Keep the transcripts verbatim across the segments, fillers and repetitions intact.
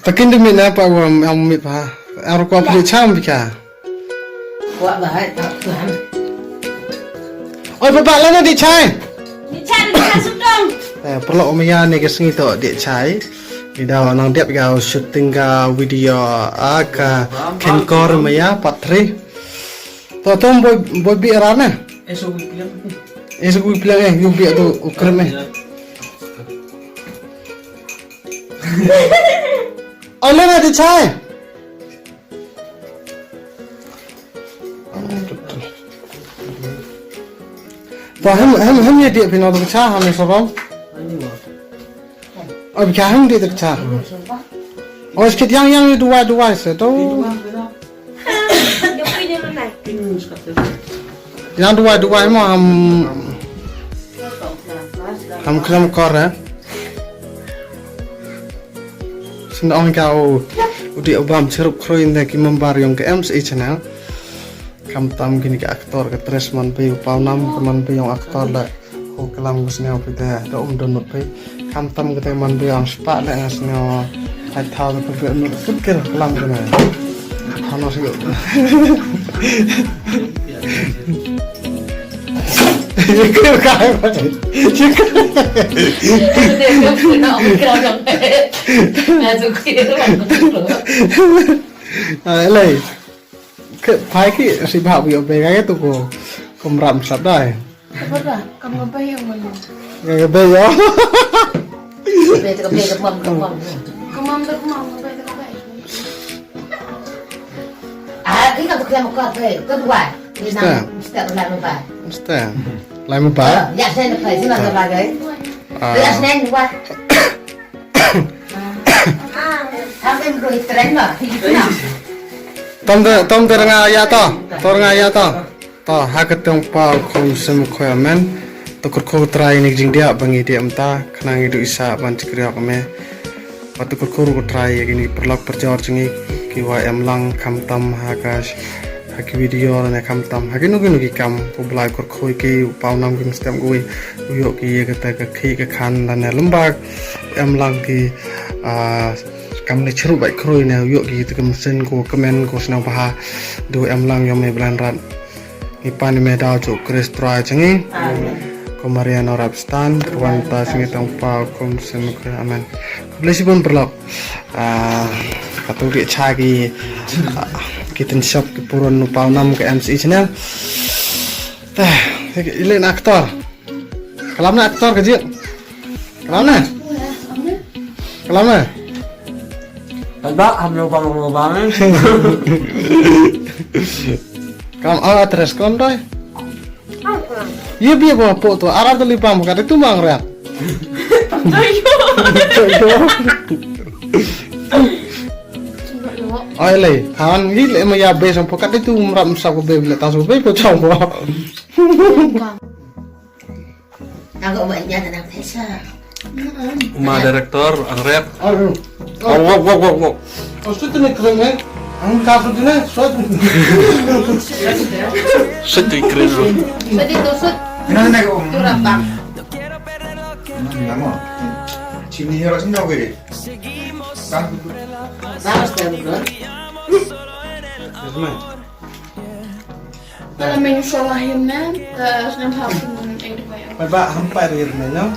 Pakin dum mit na pa wa am mit pa. Ar ko pli cham bika. Wa ba hai ta tuan. Oi pa ba la na di chai. Di chai di chai sutong. Eh, perlu maya ni ke sngi to di chai. Ni da nang dep ga shooting ga video a ka kenkor maya part three. To tom boy boy bi arana. Eso wi pliang. Eso wi pliang eh, yu bi tu ukrem eh. Ole na di chai. To hem hem hem ye di pino to cha ham sorom. Abi ka hem di to cha. Oh, skit yang yang duwai duwai se to. Yang duwai duwai mo ham ham khlem kor eh. Sing ong ka u u di u bam chirup khroi ne ki member yong ka M C channel. Kam tam kini ka actor ka tres man pe u pau nam ka man pe yong actor la. Ko kalam ko sñiaw phi te da um don not phi. Kam tam ko te man biang spa le nga sñiaw. Hai thau ko phi not kut kir kalam ko ne. Thau no sñiaw. Kir kai ba. Ai lai. Ke phai ki si bha bi obe ka tu ko. Ko mram sap dai. Apa dah? Kamu apa yang mana? Ka bai ya. Bai tu ka bai ka pam ka pam. Ka mam tu ka mam, ka bai tu ka bai. Ah, ini kan tu kena muka bai. Kedua. Ini Mesti. Nang mesti berlalu bai. Mesti. Lai mo ba? Ya, saya nak bai. Sini nak bai. Ah. Ya, saya nak bai. Tom te tom te rnga ya to. To rnga ya to. To ha ka tong pa khum sem khoya men. To kyrkhu Trai ni jingdia ba ngi dia mynta khnang ngi du isa ban chikriok me. Ba to kyrkhu ru Trai ya kini perlok perjor jngi ki wa em lang kham tam ha ka ha ki video ne kham tam ha ki nu ki nu ki kam ko blai kyrkhu ki pau nam ki mstem ko wi. U yok ki ya kata ka khi ka khan da ne lembak em lang ki ah, kam ne chru bai khroi ne u yok ki tu kam sen ko kmen ko sna bha du em lang yom me blan rat. Ni pan me dau chu Khrist Trai changi. Amen. Ko Maria no rap stan wan ta singi tong pa kum sem ko amen. Bless you pun perlok. Ah, katu ki cha ki ah, ki tin shop ki purun nu pau nam ke M C channel. Teh, ile na actor. Kalam na actor ka jik. Kalam na. Kalam na. Tadba ham lo bang lo bang. Kalam ala tres kon doi. Ye bi ko po to ara to li pam ka tu mang rat. Ayo. Oi le, han gi le ma ya be sam po ka tu mram sa ko be le ta so be ko chong ko. Aku buat ingat anak pesa. Ma director, ang rep. Aduh. Wok, wok, wok, wok, wok. Oh, sut ni keren eh. Ang ka sut ni, sut. Sut ni keren. Sut itu sut. Nah, nah, oh. Itu rabang. Nama? Sini ya, sini aku deh. Kan? Bagus, bagus. Terus, man. Kala men shuwa him ne, ta snem ha kum ei de koyo. Ba ba hampai rir men no.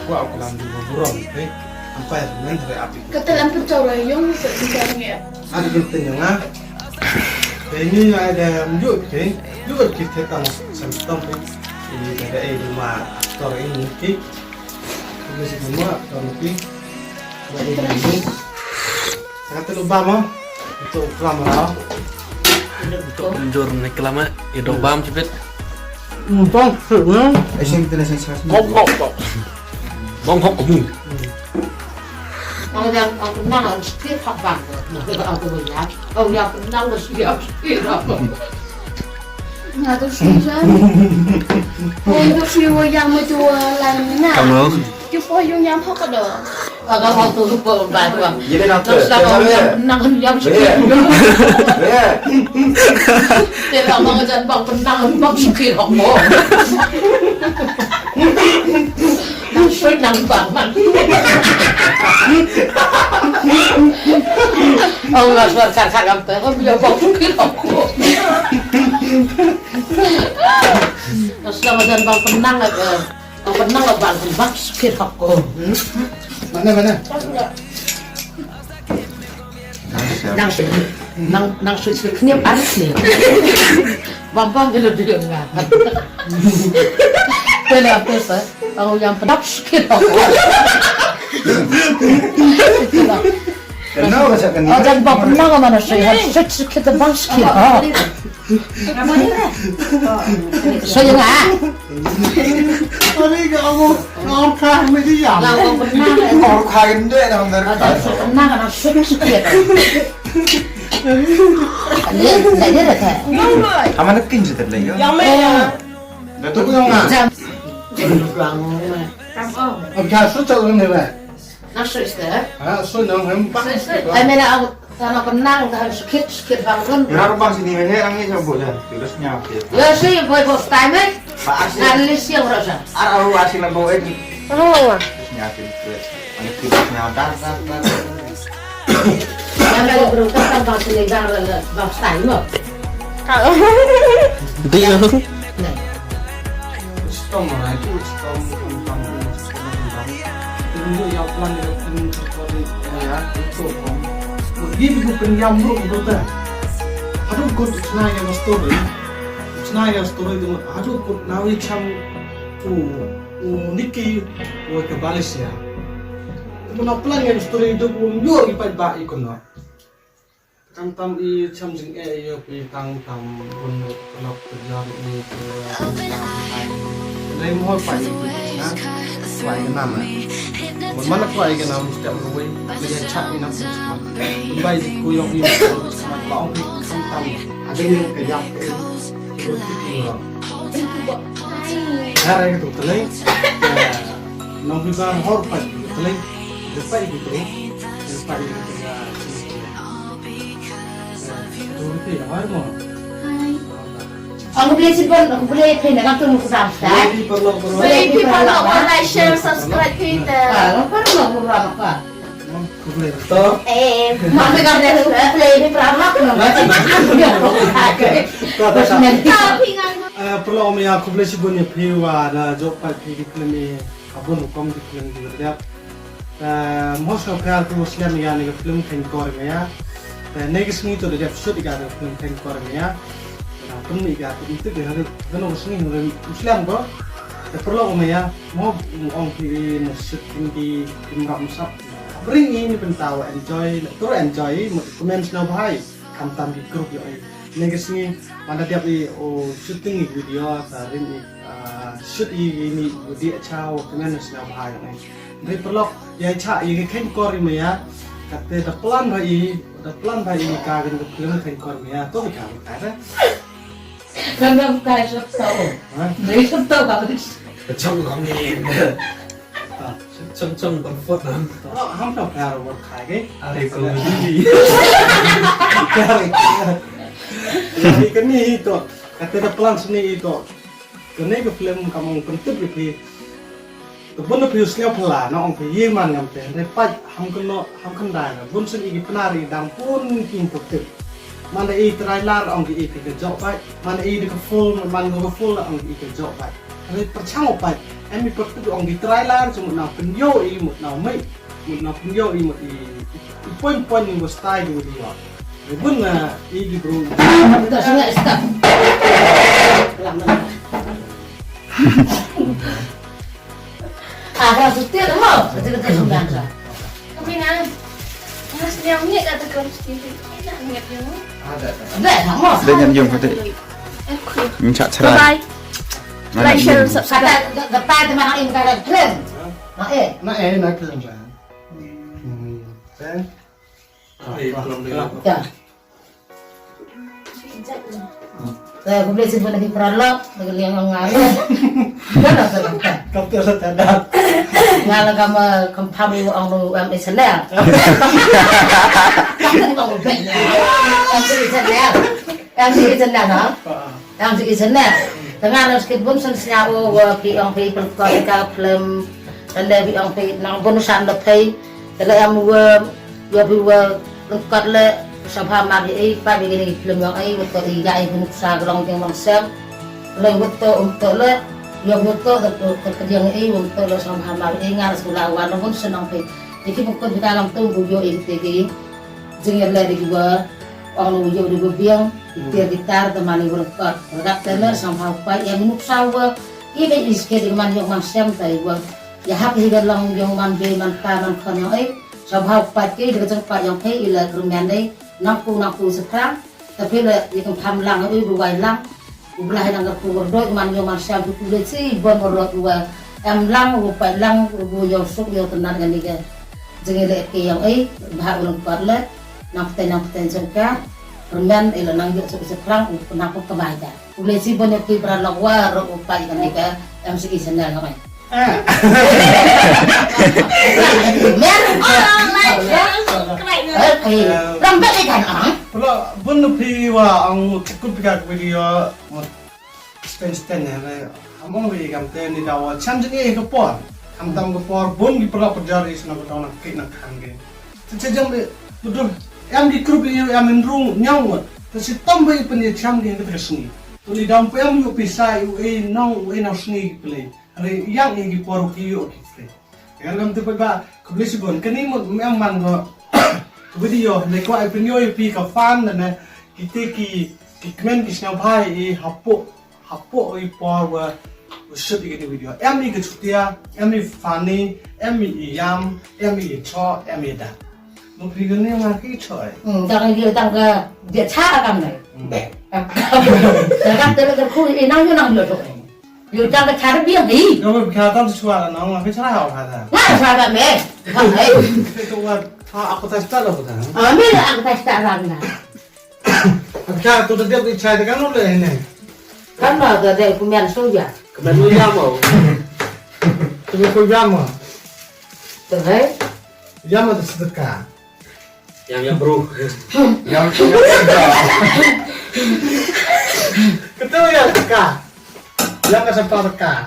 Ko au kalam di burom, eh. Hampai rir men re api. Kata lam pecah rayong, se pecah nge. Ada di tengah. Ini ada mjuk, eh. Juga kita tahu sentong, eh. Ini ada eh rumah aktor ini, eh. Ini si rumah aktor, eh. Ba ini. Kata lu ba ma. Itu kelam lah. Untuk jor ni kelam eh. Ido bam cepet. Bang, hmm. Action kita dah selesai. Kok, kok, kok. Bang, kok, kok. Ang yang ang kenal ang sekir hak bang. Aku ya. Ang yang kenal ang sekir hak sekir. Nga tu shisha. Ang tu shi wa yang ma tu lan na. Kamu. Ki po yung yam hok do. Aga hok tu po ba tu. Ye na tu. Nang yang yang. Ye. Ye. Te la ma jan bang penang bang sikit hok mo. Soi nang bang man. Oh, ngas war kar kar kam te. Oh, ya bang sukit aku. Selama dan bang penang aku. Bang penang aku bang bang sukit aku. Mana mana? Nang nang nang sui sui kniam aris ni. Bam bam kena dia nga. Kena apa sa? Aku yang pedap sikit aku. Kena ka sa kena. Ajan bam penang mana sui har sui sikit bang sikit. Sui nga. Tadi ka aku ngor kah mesti ya. Ngor kah ini dah ngor kah. Ajan bam penang mana sui sikit. Ni, ni dia dah. Ama na kin jita lagi. Yang mana? Datuk yang mana? Jam. Abja su cak ni lah. Nak su ista. Ha, su nang hem pak. Ai mena au tana penang dah sukit sukit bangun. Ira rubang sini mene ang ni cabut dah. Terus nyap dia. Ya si boy bos time eh. Pak Arsy. Ngan list yang rasa. Ar au Arsy lampu eh. Oh. Nyap dia. Anak kita nyap dar dar dar. Bang sini bang bang sini bang bang style mo. Dia. Stom lah itu stom tentang stom tentang. Itu ya plan dia kan sekali ya itu kan. Dia juga pendiam dulu gitu kan. Aduh kut senai yang story. Senai yang story itu aduh kut nawi cham u u Nicky wa ka Malaysia. Mano plan yang story itu pun yo ipat ba ikon. Kam tam i cham jing e yo pi tang tam bun lok kerja ni ke. Lai mo pa i na. Kwai ke nam. Bun mana kwai ke nam step ruwe. Ni ya chak ni nam. Bai ku yong i ma ong kam tam. Ada ni ke yap ke. Hari itu telai. Nong pi ba hor pa telai. Depai gitu. Depai gitu. Aku boleh simpan, aku boleh pin dengan tu muka bangsa. Boleh pi parlok, parlok. Boleh pi parlok, like, share, subscribe kita. Ah, parlok, parlok apa? Aku boleh. To. Eh, masa kan dia boleh pi parlok no. Masa kan dia. Terus nanti. Tapi ngan. Eh, parlok me aku boleh sibun ya piwa da jok pa pi di klemi. Abun kom di klemi di berdiap. Eh, mos ka kar tu slem ya ni ka film Khein Kor Maya. Eh, ne ka sngi tu da dep shoot ka film Khein Kor Maya. Na pun ni ka tu itu ke hari kano ka sngi hari slem ko. Eh, parlok maya, mo ong ki mo shoot ki ki mrap msap. Bring ini pentawa enjoy, terus enjoy, mo comments na bhai. Khamtam ki group yo ai. Ne ka sngi, man da dep i o shooting i video, ta rin i, ah, shoot i ni video cha o kmen na sna bha ya ne. Ri parlok, ya cha i ke Khein Kor Maya, kate da plan ba i, da plan ba i ka gan ka plan Khein Kor Maya, to ka ka da. Kan da ka shot to. Ha? Ri shot to ka. Chong ka ni. Chong chong ban fot na. Oh, ham tau kar war khai ke. Are ko ni. Kar ke. Ni kani hi to. Kata da plan sini hi to. Kani ka film ka mong pentip ke phi. To bun phi u sngap phala na ong phi ye man ngam te. Re pat ham kano ham khandai na. Bun sini ki pnari dang pun king pentip. Man da i trailer ong ki i ka jok bai. Man da i ka full man ka full ong ki i ka jok bai. Hynrei pyrshang u pait, em i pyrkhat ong ki trailer jong mut nang pynïoh i mut nang mei, mut nang pynïoh i mut i, i point point i wa style i wa di wa. Hynrei bun na i ki bru. Stop, stop. Ah, ka suti mo. Betul betul sudah. Kami nang. Mas dia ni kata kau suti. Nak ingat dia. Ada. Ada mo. Dah nyam jong kata. Minta cerai. Bye bye. Like, share, subscribe. Kata kata teman yang kata keren. Nah eh. Nah eh nak keren kan. Hmm. Eh. Ya. Te ku blei sibun ïa ki paralok, ïa ki liang ong ngar. Kap tu sa tadap. Nga la kama kam pam ïa ong lu M A channel. Kam tu ong lu bek. M A channel. M A channel ha. M A channel. Te nga la skit bun shen sñiaw wa ki ong ki pelkor ka film. Te le bi ong phi nang bun san da phi. Te le em wa yo bi wa lengkot le sa bha mar i pa bi ni film yong i wa to i ya i bun sa glong jeng long sem. Le wa to um to le yo wa to to to ke jeng i wa to le sa bha mar i ngar sula wa nang bun senang phi. Jadi bun ko bi ka lam tu bu yo i te ki jeng le di wa ong le yo di wa biang. Tir gitar te mani wa lengkot. Rap te le sa bha pa ya nuk sa wa i be is ke di man yo man sem te wa. Ya hap hi ga long yong man be man pa man khon yong ei. Sa bha pat ki de jong pa yong phi i la rumen ei. Nang ku nang ku sa phrang. Ta phi la i kam pham lang ei du wai lang. U bla hi nang ku wor do man yong man siam tu le si bon wor do wa. Em lang u pa lang u yong suk yong tenan ga ni ga. Jeng le ke yong ei bha u long pat le. Nang pten nang pten jong ka. Rumen ei la nang yo suk sa phrang u nang ku ka mai ka. U le si bon yo ki bra lok wa ro u pa i kan ni ka M C E channel ngai. Ah. Mer. Oh my God. Krai. Eh, eh. Ram ba i kan ang. Pula bun phi wa ang chikut pika video. Sten sten ne. Among ri kam te ni dawa cham jing e ka por. Kam tam ka por bun ki pula pajari sna ko tong na kit na khang ge. Te che jam betul. Em ki krup yu em in rung nyang wat. Te si tam ba i pen ye cham ge ka sngi. Tu ni dam pe em yu pisa yu e nong u e nong sngi ki play. Are yang e ki por ki yu ki play. Kan lam tu ba khublei shibun kani mut em man go video ne ko ai pen yo yu pi ka fan ne ki te ki ki kmen ki sna bhai i hapo. Hapoh i por wa u shoot i kini video. Em i ka chutia, em i funny, em i yam, em i cho, em i da. Mo phi gani ma ki choi. Hmm, dang yu dang ka dia cha kam nai. Hmm. Dang ka tele ka khu i nang yu nang yu to. Yu dang ka cha bia hi. Yo mo phi ka tam chua na nang ma phi cha ha ka da. Nga cha ka me. Ka ai. Phi to wa tha aku ta sta lo ka da. Ah, me aku ta sta ram na. Acha tu da dia chai da kan le ne. Kan na da de ku men so ya. Ka men ya mo. Tu ku ya mo. Tu hai. Ya mo da sedekah. Yang yang bro. Yang yang. Ketua ya sedekah. Yang ka sapa sedekah.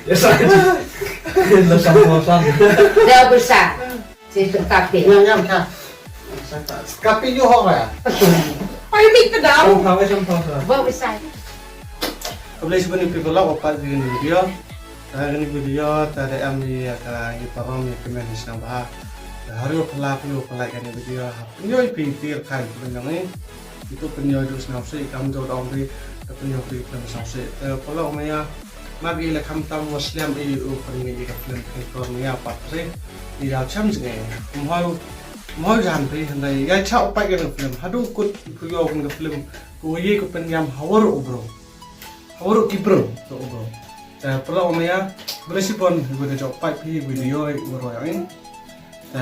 Ya sa. Lo sam lo sam. Dah besar. Si tu kapi. Yang yang ka. Kapi yo ho ya. Ai mi pedau. Oh, kawai sam sam. Bawa besar. Khublei shibun ïa phi baroh ba peit ïa kane ka video. Te kane ka video te da em ïa ka ïa parom ïa ka kmen sngewbha. Te ha ruh phi la phi la peit kane ka video ha pynïoh ïa phi tir kai phi nang ïa. Ïa tu pynïoh ïa u sngewsih kam jong dong ri te pynïoh ïa phi sngewsih. Te baroh maya. Map ïa la kham tam wa slem ïa u pynïoh ïa ka film Kheinkor maya part three. Ïa chem jngai. Mhoi mhoi jan phi hynrei ïa cha u peit ïa ka film. Haduh kut phi ïoh ka film. Ko ïa ko pynïam ha waroh u bro. Hawaroh ki bro to u bro. Te pynlong maya bri sipon wi da jok pait phi wi da yoi wi roi ang. Te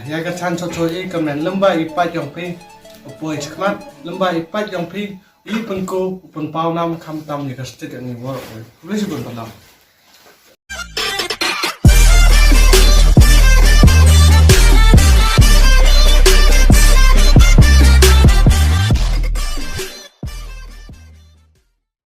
ïa ka chan chot chot i ka men lem ba i pait yong phi. U poi chikmat lem ba i pait yong phi. I pynku u pynpaw nam kham tam ïa ka stet ïa ngi waroh wi. Bri sipon pynlong.